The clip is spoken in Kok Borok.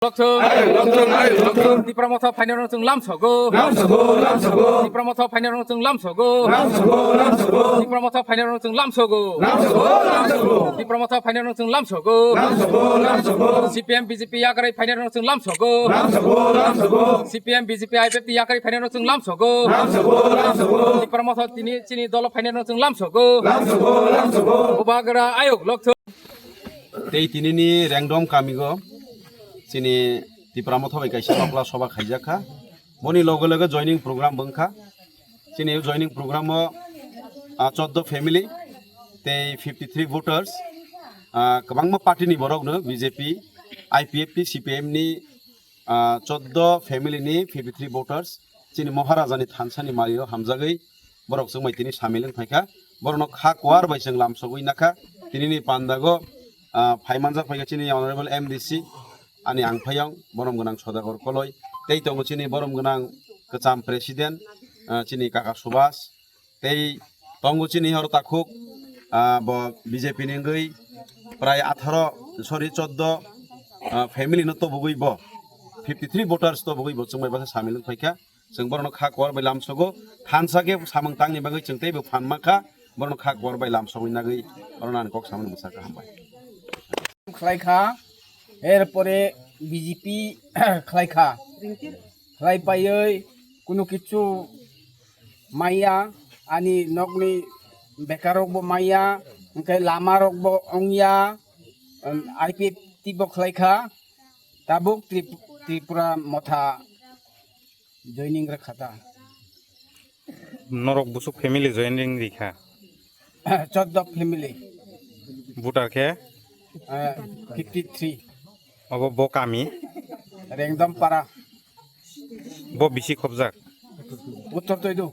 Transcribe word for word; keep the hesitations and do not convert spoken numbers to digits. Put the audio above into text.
Lokthung. Ayuk lokthung, ayuk lokthung. Tipra Motha phainai rok chwng lamsogo. Lamsogo, lamsogo. Tipra Motha phainai rok chwng lamsogo. Lamsogo, lamsogo. Tipra Motha phainai rok chwng lamsogo. Lamsogo, lamsogo. Tipra Motha phainai rok chwng lamsogo. Lamsogo, lamsogo. C P M B J P yakarwi phainai rok chwng lamsogo. Lamsogo, lamsogo. C P M B J P I P F T yakarwi phainai rok chwng lamsogo. Lamsogo, lamsogo. Tipra Motha tini chini dolo phainai rok chwng lamsogo. Lamsogo, lamsogo. Bubagra ayuk lokthung. Tei tinini Rengdom kamigo chini Tipra Motha bai kaisa nokla soba khaijak kha. Boni loge loge joining program bo wngkha. Chini joining program o, ah, choddo family tei fifty three voters, ah, kwbangma party ni borok no B J P, I P F T, C P M ni, ah, choddo family ni fifty three voters chini Maharaja ni thansa ni mari o hamjagwi borok chwng bai tini samil wng phaikha. Borok no kha kuar bai chwng lamsogwi nakha. Tini ni pandago, ah, phai manjak phaikha chini Honorable M D C ani ang phayong borom gwnang Sodagor Koloi. Tei tongo chini borom gwnang kwcham president, ah, chini kaka Subhas. Tei tongo chini hor takhuk, ah, bo B J P ni wngwi prai atharo, sorry, choddo, ah, family no tobogwi bo fifty three voters tobogwi bo chwng bai basa samil wng phaikha. Chwng borok no kha kuar bai lamsogo, thansa khe samung tangni bagwi chwng teibo phan mankha, borok no kha kuar bai lamsogwi nagwi borok no ani kok samani mwsakha, hambai. Khlai kha, er pore B J P khlai kha, khlai paiwi kunu kichu maya, ani nokni bekarrok bo maya, hwnkhe lama rok bo wngya, um, I P F T bo khlai kha, tabuk Trip-, Tripura Motha joining rwkha ta. Norok busuk family joining rikha. Choddo family. Voter khe? Eh, fifty three. Obo bo kami? Rengdom para. Bo bisi khobjak? Uttor Toidu.